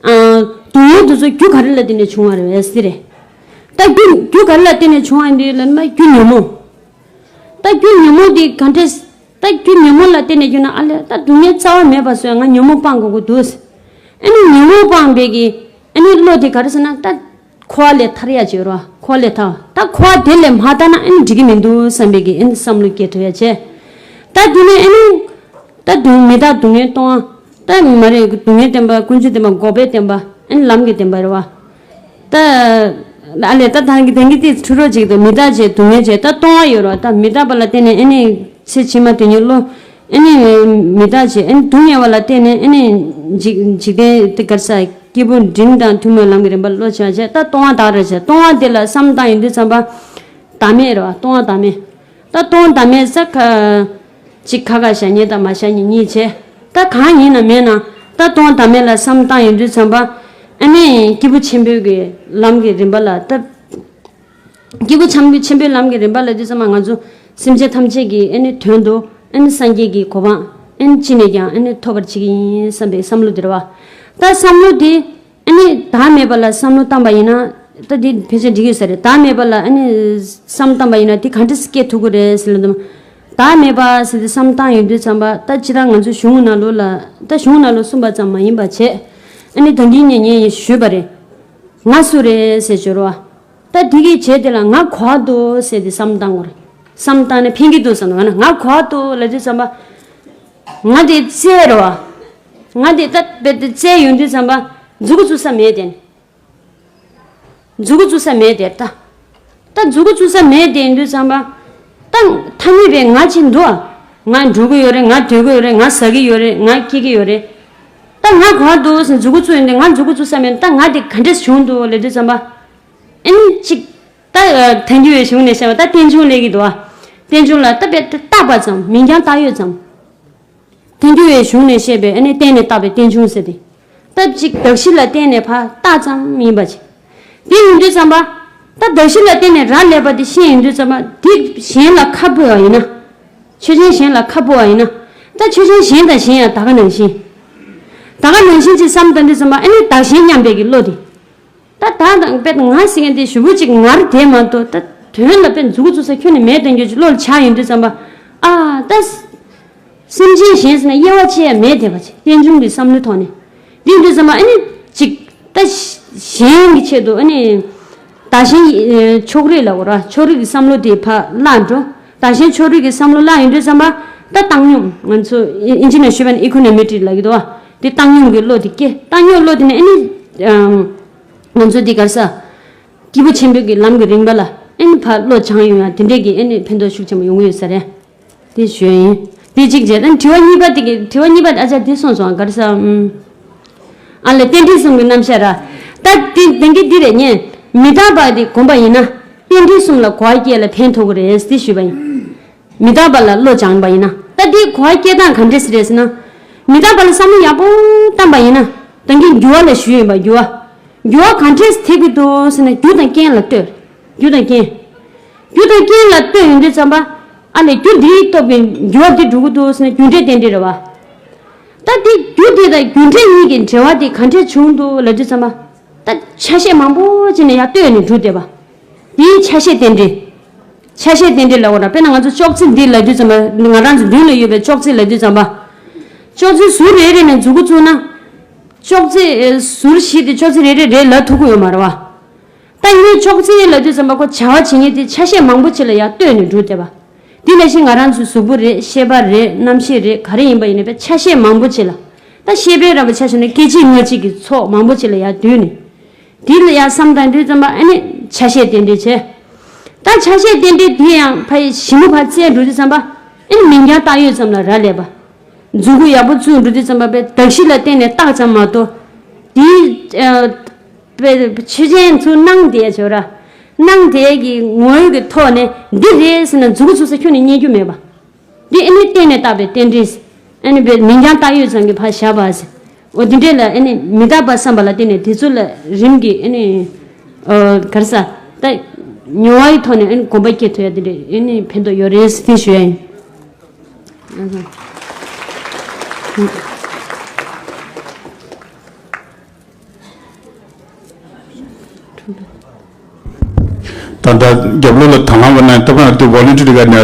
ཨ། སྡུག་བསྔལ་དེ་ཚོ་རྒྱུ་ག་རེ་ལ་བརྟེན་ནས་བྱུང་བ་རེད་ཟེར་རེད། ད་རྒྱུ་རྒྱུ་ག་རེ་ལ་བརྟེན་ནས་བྱུང་བ་ཡིན་དུས་ལབ་ན་རྒྱུ་ཉོན་མོངས། ད་རྒྱུ་ཉོན་མོངས་དེ་ག་འདྲས། ད་རྒྱུ་ཉོན་མོངས་ལ་བརྟེན་ནས་རྒྱུ་ན་ཨ་ལས་ད་སྡུག་བསྔལ་རྩ་བ་མེད་པ་བཟོས་ང་ཉོན་མོངས་སྤང་དགོས་ཀྱི་འདུག་ཨ་ནི་ཉོན་མོངས་སྤངས་པའི་གི་ཨ་ནི་བློ་དེ་ག་རེ་ཟེར་ན་ད་འཁོར་བ་ལས་ཐར་ཡ་བྱེད་རོགས། འཁོར་བ་ལས་ཐར་ད་འཁོར་བ་དེ་ལས་མ་ཐར་ན་ཨ་ནི་འགྲིག་གི་མི་འདུག་བསམ་པའི་གི་ཨ་ནི་བསམ་བློ་སྐྱེ་ཐུབ་ཡ་བྱས། ད་དེ་ནས་ཨ་ནི། ད་སྡུག་མི་རྟག་སྡུག་བསྔལ་སྟོང་པ། ད་མ་རེད་སྡུག་བསྔལ་བདེན་པ་ཀུན་འབྱུང་བདེན་པ་འགོག་པའི་བདེན་པ་ཨ་ནི་ལམ་གྱི་བདེན་པ་རེད་བ། ད་ཨ་ལས་ད་ད་གི་དེང་གི་དེ་འཁྲུལ་རོགས་ཅིག་ཏུ་མི་རྟག་བྱས་སྡུག་བསྔལ་བྱས་ད་སྟོང་པ་ཡོད་རེད་བ། ད་མི་རྟག་པ་ལ་བརྟེན་ནས་ཨ་ནི་ཚེ་ཕྱི་མ་དོན་གཉིས་བློ་ཨ་ནི་མི་རྟག་བྱས་ཨ་ནི་སྡུག་བསྔལ་བ་ལ་བརྟེན་ནས་ཨ་ནི་འཇིག་འཇིག་རྟེན་དེ་གར་ས་སྐྱེས་བུ་འབྲིང་དང་ཐུན་མོང་ལམ་གྱི་རིམ་པ་བློ་བྱ་བྱས་ད་སྟོང་པ་དག་རེད་བྱས་སྟོང་པ་དེ་ལ་བསམ་བཏང་ཡོང་དུས་ཙམ་པ་བདག་མེད་རེད་བ་སྟོང་པ་བདག་མེད། ད་སྟོང་བདག་མེད་ས་ཁ་ཅིག་ཁ་ཁ་བཞག་མཁན་དང་མ་བཞག་མཁན་གཉིས་བྱས། ད་གང་ཡིན་ན་མེད་ན་ད་སྟོང་བདག་མེད་ལ་བསམ་བཏང་ཡོང་དུས་ཙམ་པ་ཨ་ནི་སྐྱེས་བུ་ཆེན་པོའི་གི་ལམ་གྱི་རིམ་པ་ལ་ད་སྐྱེས་བུ་ཆེན་པོའི་ཆེན་པོའི་ལམ་གྱི་རིམ་པ་ལ་དུས་ཙམ་པ་ང་ཚོ་སེམས་ཅན་ཐམས་ཅད་ཀྱི་ཨ་ནི་དོན་དུ་ཨ་ནི་སངས་རྒྱས་ཀྱི་གོ་འཕང་ཨ་ནི་ཅི་ནས་ཀྱང་ཨ་ནི་ཐོབ་པར་བྱེད་ཀྱི་ཡིན་བསམ་པའི་བསམ་བློ་དེ་རེད་བ། ད་བསམ་བློ་དེ། ཨ་ནི་བདག་མེད་པ་ལ་བསམ་བློ་བཏང་པ་ཡིན་ན་ད་འདི་ཕལ་ཆེར་འགྲིག་ཡོད་ས་རེད། བདག་མེད་པ་ལ་ཨ་ནི་བསམ་བཏང་པ་ཡིན་ན་དེ་ག་འདྲ་སེ་སྐྱེ་ཐུབ་ཀྱི་རེད་ཟེར་ལ་འདུག་བདག་མེད་པ་ཟེར་ཏེ་བསམ་བཏང་ཡོང་དུས་ཙམ་པ་ད་ཅི་ལྟར་ང་ཚོའི་གཞུང་ནང་ལོགས་ལ་ད་གཞུང་ནང་ལོགས་གསུངས་པ་ཙམ་མ་ཡིན་པ་བྱས་ཨ་ནི་ད་གིན་ངས་ངས་ཞུས་པ་རེད། ང་སུ་རེད་ཟེར་སྦྱོར་བ། ད་འདི་གི་བྱས་དེ་ལ་ང་གོ་བ་འདུག་ཟེར་ཏེ་བསམ་བཏང་དགོས་རེད། བསམ་བཏང་ནས་ཕན་གྱི་འདུག་བསམ་ན་ང་གོ་བ་འདུག་ལབ་དུས་ཙམ་པ། ང་དེ་བཙལ་རོ། ང་དེ་ད་བེད་དེ་བཙལ་ཡོང་དུས་ཙམ་པ་མཛུ་གུ་བཙུགས་ས་མེད་དེ། མཛུ་གུ་བཙུགས་ས་མེད་དེ་ད། ད་མཛུ་གུ་བཙུགས་ས་མེད་དེ་ཡིན་དུས་ཙམ་པ། ད་ཐ་སྙད་པའི་ང་ཅི་འདུག་ང་འགྲོ་གི་ཡོད་རེད། ང་སྡོད་གི་ཡོད་རེད། ང་ཟ་གི་ཡོད་རེད། ང་སྐྱེ་གི་ཡོད་རེད། ད་ང་ག་འདུག་ཟེར་མཛུ་གུ་བཙུགས་ཡོང་དུས་ང་མཛུ་གུ་བཙུགས་ས་མེད་ད་ང་དེ་ག་འདྲས་བྱུང་འདུག་ལབ་དུས་ཙམ་པ། ཨིན་ཅིག་ད་ཐལ་འགྱུར་བའི་གཞུང་ནས་བཤད་པ་ད་རྟེན་འབྱུང་ལས་ཀྱི་འདུག་བ། རྟེན་འབྱུང་ལ་ད་བེད་དེ་བཏགས་པ་ཙམ་མིང་རྐྱང་བཏགས་ཡོད་ཙམ། ཐལ་འགྱུར་བའི་གཞུང་ནས་བཤད་པའི་ཨ་ནི་བརྟེན་ནས་བཏགས་པའི་རྟེན་འབྱུང་ཟེར་ཏེ། སྟབས་གཅིག་གདགས་གཞི་ལ་བརྟེན་ནས་ཕར་བཏགས་ཙམ་ཡིན་པ་ཅིག་དེ་ཡིན་དུས་ཙམ་པ། ད་གདགས་གཞི་ལ་བརྟེན་ནས་རག་ལས་པ་དེ་ཤེས་ཡིན་དུས་ཙམ་པ་དེ་གཞན་ལ་ཁ་སྤོ་བ་ཡིན་ན། ཆོས་ཅན་གཞན་ལ་ཁ་སྤོ་བ་ཡིན་ན། ད་ཆོས་ཅན་གཞན་དང་གཞན་ཡང་ད་ག་ནང་བཞིན། ད་ག་ནང་བཞིན་ཅིག་བསམ་བཏང་དུས་ཙམ་པ་ཨ་ནི་བདག་གཞན་མཉམ་པའི་གི་བློ་དེ། ད་ད་དང་དཔེ་ང་ཟེར་མཁན་དེ་ཞུ་བོ་ཅིག་ངར་དེ་མ་གཏོགས་ད་དོན་ལ་དཔེ་མཛུ་གུ་བཙུགས་ས་ཁྱོན་ནས་མེད་དོན་རྒྱུ་ཅིག་བློ་ལ་ཆགས་ཡོང་དུས་ཙམ་པ། ཨ་ད། སེམས་ཅན་གཞན་ཟེར་ན་དབྱེ་བ་ཕྱེ་ཡ་མེད་དེ་བ་ཅིག་རྟེན་འབྱུང་གི་བསམ་བློའི་ཐོག་ནས། འདི་འདི་ཙམ་པ་ཨ་ནི་ཅིག་ད་གཞན་གྱི་ཆེད་དུ་ཨ་ནི། བདག་གཞན་ཕྱོགས་རིས་ལ་འོ་ར་ཕྱོགས་རིས་ཀྱི་བསམ་བློ་དེ་ཕར་བརླག་འགྲོ། བདག་གཞན་ཕྱོགས་རིས་ཀྱི་བསམ་བློ་བརླག་ཡོང་དུས་ཙམ་པ་ད་བཏང་སྙོམས་ང་ཚོ་ཨིན་ཇི་ནས་ཞུས་པ་ནི་ཨི་ཁོ་ནོ་མི་ཊི་ལབ་ཀྱི་འདུག་བ། དེ་བཏང་སྙོམས་ཀྱི་བློ་དེ་སྐྱེ་བཏང་སྙོམས་བློ་དེ་ནི་ཨ་ནི། ང་ཚོ་འདི་གར་ས། སྐྱེས་བུ་ཆེན་པོའི་གི་ལམ་གྱི་རིམ་པ་ལ་ཨེ་ནི་ཕར་བློ་སྦྱང་ཡོང་ཡ་དེ་འདྲས་ཀྱི་ཨེ་ནི་ཕན་ཐོགས་ཤུགས་ཆེན་པོ་ཡོང་གི་ཡོད་ས་རེད། དེ་ཞུ་ཡ་ཡིན། དེ་གཅིག་བྱས་ཨ་ནི་དྲི་བ་གཉིས་པ་དེ་གི་དྲི་བ་གཉིས་པ་དེ་ཨ་ཅག་དེ་སོང་སོང་ག་རེ་ཟ་ཨུམ། ཨ་ལས་རྟེན་འབྲེལ་གསུམ་གྱི་རྣམ་གཞག་ར། ད་དེ་དེང་གི་འདི་རེད་ཉན། མི་རྟག་པ་དེ་བསྒོམ་པ་ཡིན་ན་རྟེན་འབྲེལ་གསུམ་ལ་གོ་བ་སྐྱེ་ལ་ཕན་ཐོགས་ཀྱི་རེད་དེ་ཞུས་པ་ཡིན། མི་རྟག་པ་ལ་བློ་སྦྱངས་པ་ཡིན་ན་ད་དེའི་གོ་བ་སྐྱེ་སྟངས་ག་འདྲས་རེད་ཟེར་ན། མི་རྟག་པ་ལ་བསམ་བློ་ཡག་པོ་བཏང་པ་ཡིན་ན་ད་གིན་འགྱུར་བ་ལ་ཞུས་ཡིན་པ་འགྱུར་བ། འགྱུར་བ་ག་འདྲས་ཐེབས་ཀྱི་འདུག་ཟེར་ན་རྒྱུ་དང་རྐྱེན་ལ་ལྟོས། རྒྱུ་དང་རྐྱེན། རྒྱུ་དང་རྐྱེན་ལ་ལྟོས་ཡོང་དུས་ཙམ་པ། ཨ་ལས་རྒྱུ་འདིའི་སྟོབས་ཀྱིས་འགྱུར་བ་འདི་འགྲོ་གི་འདུག་ཟེར་ན་རྒྱུ་འབྲས་རྟེན་འབྲེལ་རེད་བ། ད་འདི་རྒྱུ་འདི་དང་རྒྱུ་འབྲས་གཉིས་ཀྱི་འབྲེལ་བ་འདི་ག་འདྲས་བྱུང་འདུག་ལབ་དུས་ཙམ་པ། ད་ཆ་ཤས་མང་པོ་ཅིག་ནས་ཡར་ལྟོས་ནས་འགྲོ་བསྡད་པ། འདིའི་ཆ་ཤས་རྟེན་འབྲེལ། ཆ་ཤས་རྟེན་འབྲེལ་ལབ་པ་དང་དཔེར་ན་ང་ཚོ་ཅོག་ཙེ་འདི་ལབ་དུས་ཙམ་པ་ང་རང་ཚོ་མདུན་ལ་ཡོད་པའི་ཅོག་ཙེ་ལབ་དུས་ཙམ་པ། ཅོག་ཙེ་ཟུར་རེ་རེ་ནས་མཛུབ་གུ་བཙུགས་ན། ཅོག་ཙེ་ཟུར་བཞི་དེ་ཅོག་ཙེ་རེ་རེ་རེ་ལབ་ཐུབ་ཀྱི་ཡོད་མ་རེད་བ། ད་ཡིན་ན་ཅོག་ཙེ་ལབ་དུས་ཙམ་པ་ཁོ་བྱ་བ་བྱེད་མཁན་དེ་ཆ་ཤས་མང་པོ་ཅིག་ལ་ཡར་ལྟོས་ནས་འགྲོ་བསྡད་པ། འདི་ནང་བཞིན་ང་རང་ཚོའི་གཟུགས་པོ་རེད། ཤེས་པ་རེད། རྣམ་ཤེས་རེད། ག་རེ་ཡིན་པ་ཡིན་ནའི་ཆ་ཤས་མང་པོ་ཅིག་ལ། ད་ཤེས་པས་ར་བ་ཆ་བཞག་ན་སྐད་ཅིག་སྔ་ཕྱི་གི་ཚོགས་མང་པོ་ཅིག་ལ་ཡར་བསྡུས་ནས། འདི་ལ་ཡར་བསམ་བཏང་དུས་ཙམ་པ་ཨ་ནི་ཆ་ཤས་རྟེན་འབྲེལ་བྱས། ད་ཆ་ཤས་རྟེན་འབྲེལ་འདི་ཡང་ཕ་ཡི་ཞིབ་མོ་ཕར་བཙལ་འགྲོ་དུས་ཙམ་པ་ཨ་ནི་མིང་རྐྱང་བཏགས་ཡོད་ཙམ་ལ་རག་ལས་པ། མཛུབ་གུ་ཡག་པོ་བཙུགས་འགྲོ་དུས་ཙམ་པ་པའི་གདགས་གཞི་ལ་བརྟེན་ནས་བཏགས་ཙམ་མ་གཏོགས། འདིའི་ཨ། པའི་ཆོས་ཅན་ཚུར་སྣང་དེ་བྱོས་ར། སྣང་དེ་གི་ངོ་བོ་གི་ཐོག་ནས་འདི་རེད་ཟེར་ན་མཛུབ་གུ་བཙུགས་ས་ཁྱོན་ནས་རྙེད་རྒྱུ་མེད་པ། འདི་ཨ་ནི་གཏན་ནས་བཏགས་པའི་རྟེན་འབྲེལ། ཨ་ནི་པའི་མིང་རྐྱང་བཏགས་ཡོད་ཙམ་གྱི་ཕར་བཞག་པ་ཟེར། འོ་འདི་འདྲས་ལ་ཨ་ནི་མི་རྟག་པ་བསམ་པ་ལ་བརྟེན་ནས་དེ་ཚོ་ལ་རིམ་གྱིས་ཨ་ནི། ཨོ་ག་རེ་ཟ། ད་མྱོང་བ་ཡི་ཐོག་ནས་ཨ་ནི་གོམས་པ་སྐྱེ་ཐུབ་ཡ་དེ་འདྲས་ཨ་ནི་ཕན་ཐོགས་ཡོད་རེད་ཟེར་དེ་ཞུ་ཡ་ཡིན། ད་ལྟ་རྒྱབ་ལོགས་ལ་དང་བླངས་པ་ན་ད་པ་ན་དེ་ཝོ་ལན་ཊི་རི་ག་ནས་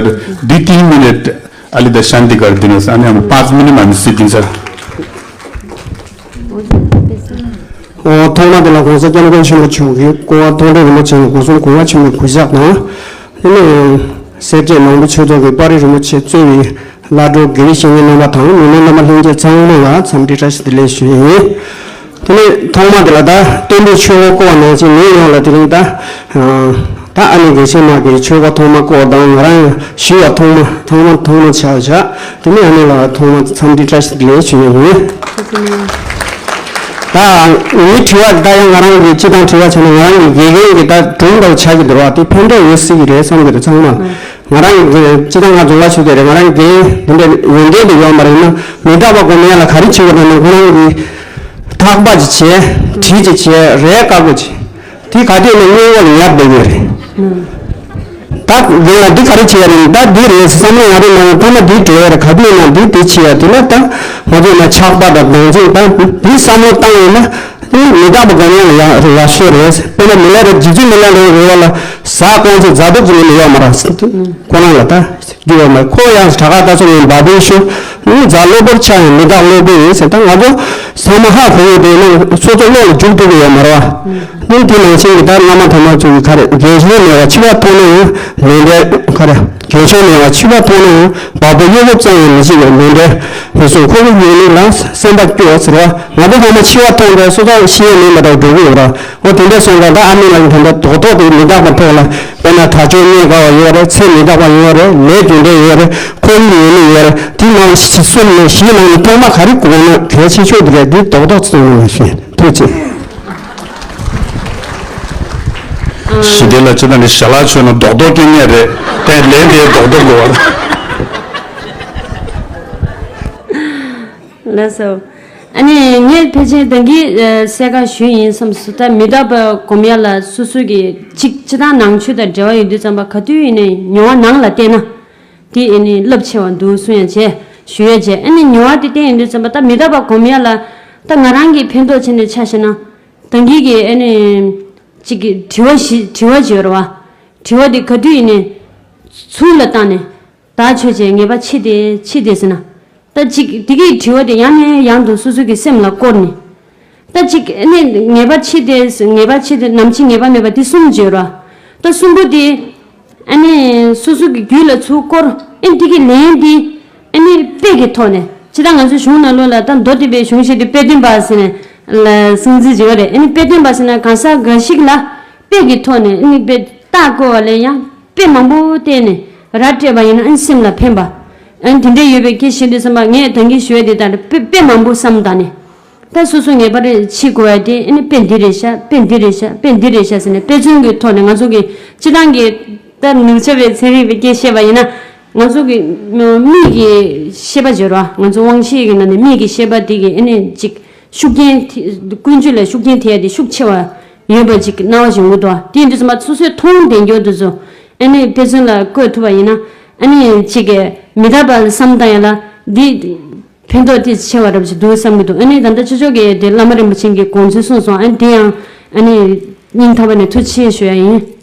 འདི་ཏིན་མི་ནེ་ཨ་ལི་ད་ཤན་ཏི་གར་དི་ནས་ཨ་ནི་ཨམ་པཱ་ཚ་མི་ནེ་མ་མི་སི་ཏིན་སར། ཨོ་ཐོག་མ་དེ་ལ་༸གོང་ས་༸སྐྱབས་མགོན་ཆེན་པོ་མཆོག་གིས་སྐུ་ངོ་མཐོང་གྲོལ་རིན་པོ་ཆེ་ལ་སྒོ་གསུམ་གུས་པ་ཆེན་པོས་གུས་ཕྱག་དང་། དེ་ནས་སེར་སྐྱའི་ནོར་བུ་ཆོས་ཚོགས་ཀྱི་དཔའ་རིས་རིན་པོ་ཆེ་གཙོས་པའི་བླ་སྤྲུལ་དགེ་བའི་བཤེས་གཉེན་རྣམ་པ་དང་ནུས་མེད་རྣམ་པ་ལྷན་རྒྱས་ཚང་མ་ལ་འཚམས་འདྲི་བཀྲ་ཤིས་བདེ་ལེགས་ཞུ་ཡི་ཡིན། དེ་ནས་ཐོག་མ་དེ་ལ་ད་སྟོན་པའི་ཆོས་འཁོར་བསྐོར་བ་ནང་བཞིན་ནུས་ཡོངས་ལ་དེ་རིང་ད་ད་ཨ་ནེ་དགེ་བཤེས་མ་གི་ཆོས་འཁོར་ཐོག་མ་བསྐོར་དང་ང་རང་ཞུ་བ་ཐོག་མ་ཐོག་མ་ཐོག་མ་ཆགས་བཞག་དེ་ནས་ཨ་ནེ་ལ་ཐོག་མ་འཚམས་འདྲི་བཀྲ་ཤིས་བདེ་ལེགས་ཞུ་ཡི་ཡིན། ད་ངའི་དྲི་བ་ད་ཡང་ང་རང་གི་སྤྱི་བཏང་དྲི་བ་བྱས་ན་ང་རང་གི་དགེ་རྒན་གྱི་ད་སྒྲུང་འདྲ་བོ་ཆགས་ཀྱི་འདུག་བ་དེ་ཕན་ཐོགས་ཡོད་སྲིད་ཀྱི་རེད་བསམ་གྱི་འདུག་ཚང་མ། ང་རང་གི་སྤྱི་བཏང་ང་རྫོང་ཁ་ཆུ་དེ་རེད། ང་རང་གི་འདི་འདྲ་ཡོན་ཏན་དེ་ཡོད་མ་རེད་ན་མི་རྟག་པ་སྒོམ་ཡ་ལ་ག་རེ་བྱེད་དགོས་ན་ཁོ་རང་གི་ཐག་པ་ཅིག་བྱས་བྲིས་ཅིག་བྱས་རས་དཀར་པོ་ཅིག་དེ་ག་དུས་ནས་སྔོན་འགོག་ལ་ཉར་བསྡད་ཡོད་རེད། ད་རྒན་ལགས་འདི་ག་རེ་བྱེད་ཡ་རེད། ད་འདི་རེད་བསམ་བློ་ང་རེ་ནང་ཐོག་མ་འདི་འགྲོ་ཡ་རེད། ག་དུས་ན་འདི་འདི་བྱེད་ཡ་དེ་ལ་ད་ང་ཚོ་ན་ཆགས་པ་དང་སྡང་ཚིག་ད་འདི་བསམ་བློ་བཏང་ཡོད་ན་འདི་མི་རྟག་པ་སྒོམ་ཡ་ལ་ཡག་རེད་ཡག་ཤོས་རེད། དཔེར་ན་མི་ལ་རེད་རྗེ་བཙུན་མི་ལ་རེད་རེད་བ་ལ་ཟ་རྐང་ཚོ་རྫ་དུག་ཅིག་ལས་ཡོད་མ་རེད། ཁོ་རང་ལ་ད་རྒྱུ་ཡོད་མ་རེད། ཁོ་ཡང་གྲྭ་ཁ་ད་ཚོ་ངའི་འབའ་པའི་ཤུ་ནི་རྫ་གློ་བུར་ཆགས་ཡང་མི་རྟག་གློ་བུར་ཡིན་ཟེར། ད་ང་ཚོ་ཚང་མ་ཧ་གོ་ཡོད་དེ་ནི་སོ་སོ་བློ་ལ་འཇུག་ཐུབ་ཀྱི་ཡོད་མ་རེད་བ། ནི་དེ་ནང་བཞིན་གྱི་ད་བླ་མ་དམ་པ་ཚོ་གི་ག་རེ་རྒན་གཞོན་མེད་པ་འཆི་བ་མཐོང་ན་ཡང་ལུང་འདྲེན་ག་རེ་རྒན་གཞོན་མེད་པ་འཆི་བ་མཐོང་ན་ཡང་བ་སྤུ་གཡོ་སྒྱུ་ཙམ་ཡང་མི་བྱེད་པའི་ལུང་འདྲེན་དེ་སོང་ཁོ་བོ་ཡོད་ནི་ལ་སེམས་པ་སྐྱོ་བ་ཟེར་བ། ང་ཚོ་ཚང་མ་འཆི་བ་མཐོང་དུས་སོ་སོ་ཤི་ཡས་མིན་པ་དང་འགྲོ་གི་ཡོད་ར། འོ་དེ་འདྲ་སོང་ཙང་ད་ཨ་མི་ལགས་ཀྱི་དེ་འདྲ་རྡོག་རྡོག་དེ་མི་རྟག་པ་ཐོག་ལ་དཔེར་ན་དྲག་སྤྱོད་རྙེད་དཀའ་བ་ཡོད་རེད། ཚེ་མི་རྟག་པ་ཡོད་རེད། ལས་རྒྱུ་འབྲས་ཡོད་རེད། ཁོར་ཡུག་ཡོད་ནི་ཡོད་རེད། དེ་ནང་གསུམ་ནས་བཞི་ནང་ནས་ཐོག་མ་ག་རེ་དགོས་ན་གལ་ཆེ་ཤོས་དེ་རེད། འདི་རྡོག་རྡོག་ཚོ་ནང་བཞིན་ཐུགས་རྗེ་ཆེ། ཞི་བདེ་ལ་ཅི་ད་ནི་ཞལ་ལག་མཆོད་ན་རྡོག་རྡོག་སྐྱོན་ངེས་རེད། དེ་ལན་དེ་རྡོག་རྡོག་དགོས་པ། ལགས་སོ། ཨ་ནི་ངས་ཕལ་ཆེར་ད་གིན་གསལ་ཁ་ཞུས་ཡིན་བསམ་སོང་། ད་མི་རྟག་པ་སྒོམ་ཡ་ལ་སོ་སོ་གི་གཅིག་སྤྱི་བཏང་ནང་ཆོས་དང་འབྲེལ་བ་ཡོད་དུས་ཙམ་པ་ག་དུས་ཡིན་ནའི་མྱོང་བ་ནང་ལ་བལྟས་ན་དེ་ཨ་ནི་རླབས་ཆེ་བ་འདུག་གསུང་ཡ་བྱས་ཞུ་ཡ་བྱས། ཨ་ནི་མྱོང་བ་དེ་བསྟན་ཡོང་དུས་ཙམ་པ་ད་མི་རྟག་པ་སྒོམ་ཡ་ལ་ད་ང་རང་གི་ཕན་ཐོགས་བྱས་ནས་ཆ་བཞག་ན་ད་གིན་གི་ཨ་ནི་གཅིག་གི་དྲི་བ་ཞིག་དྲི་བ་ཅིག་ཡོད་རེད་བ། དྲི་བ་དེ་ག་དུས་ཡིན་ནའི་ཚུར་ལ་བཏང་ནས། བདག་ཆོས་ཅན་ངེས་པ་ཅི་སྟེ་ཅི་སྟེ་ཟེར་ན། ད་ཅིག་དེ་གི་དྲི་བ་དེ་ཡང་ནས་ཡང་དུ་སོ་སོ་གི་སེམས་ལ་བསྐོར་ནས། ད་ཅིག་ཨ་ནི་ངེས་པ་ཅི་སྟེ་ངེས་པ་ཅི་སྟེ་ནམ་འཆི་ངེས་པ་མེད་པ་དེ་གསུམ་བརྗོད་ར། ད་གསུམ་པོ་དེ་ཨ་ནི་སོ་སོ་གི་རྒྱུད་ལ་ཚུར་བསྐོར། ཨ་ནི་དེ་གི་ལན་དེ་ཨ་ནི་དཔེ་གི་ཐོག་ནས་ཇི་ལྟར་ང་ཚོའི་གཞུང་ནང་ལོགས་ལ་ད་མདོ་སྡེ་པའི་གཞུང་བཤད་དེ་དཔེ་སྟོན་པ་ཟེར་ནས་ལ་གསུང་ཚུལ་བརྗོད་རེད། ཨ་ནི་དཔེ་སྟོན་པ་ཟེར་ན་གང་ཟག་འགའ་ཞིག་ལ་དཔེ་གི་ཐོག་ནས་ཨ་ནི་དཔེ་རྟགས་བཀོད་པ་ལས་ཡང་། དཔེ་མང་པོ་བལྟས་ནས་ར་སྤྲད་པ་ཡིན་ན་ཨ་ནི་སེམས་ལ་ཕན་པ། ཨ་ནི་དེ་འདྲ་ཡོད་པའི་སྐད་ཆ་བཤད་དུས་ཙམ་པ་ངས་ད་གིན་ཞུ་ཡ་དེ་ལྟར་དཔེ་དཔེ་མང་པོ་བསམ་བཏང་ནས། ད་སོ་སོ་ངེས་པར་འཆི་དགོས་ཡ་དེ་ཨ་ནི་དཔེ་འདི་རེད་ཤག་དཔེ་འདི་རེད་ཤག་དཔེ་འདི་རེད་ཤག་ཟེར་ནས་དཔེ་མཚོན་གྱི་ཐོག་ནས་ང་ཚོ་གི་སྤྱི་བཏང་གི་ད་ནུབ་ཕྱོགས་པའི་ཚན་རིག་པའི་སྐད་བཤད་པ་ཡིན་ན་ང་ཚོ་གི་མིག་གི་ཤེས་པ་བརྗོད་ར། ང་ཚོ་དབང་ཤེས་ཀྱི་ནང་ནས་མིག་གི་ཤེས་པ་དེ་གི་ཨ་ནི་ཅིག་ཤུགས་རྐྱེན་དེ་ཀུན་སྤྱོད་ལ་ཤུགས་རྐྱེན་ཐེབས་ཡ་དེ་ཤུགས་ཆེ་བ། ཡོད་པ་ཅིག་སྣང་བ་ཞིག་འོང་གི་འདུག་དེ་ཡིན་དུས་ཙམ་པ་སོ་སོས་མཐོང་ལྡན་རྒྱུ་དེ་ཚོ་ཨ་ནི་དཔེ་མཚོན་ལ་བཀོད་ཐུབ་པ་ཡིན་ན་ཨ་ནི་ཅིག་གི་མི་རྟག་པ་ལ་བསམ་བཏང་ཡ་ལ་འདི་ཕན་ཐོགས་དེ་ཆེ་བ་འདྲ་པོ་ཞིག་འདུག་བསམ་གྱི་འདུག་ཨ་ནི་ད་ལྟ་ཆོས་ཕྱོགས་ཀྱི་དེ་བླ་མ་རིན་པོ་ཆེ་གི་དགོངས་ཚུལ་གསུངས་སོང་། ཨ་ནི་དེ་ཡང་ཨ་ནི་སྙིང་ཐག་པ་ནས་ཐུགས་རྗེ་ཆེ་ཞུ་ཡ་ཡིན།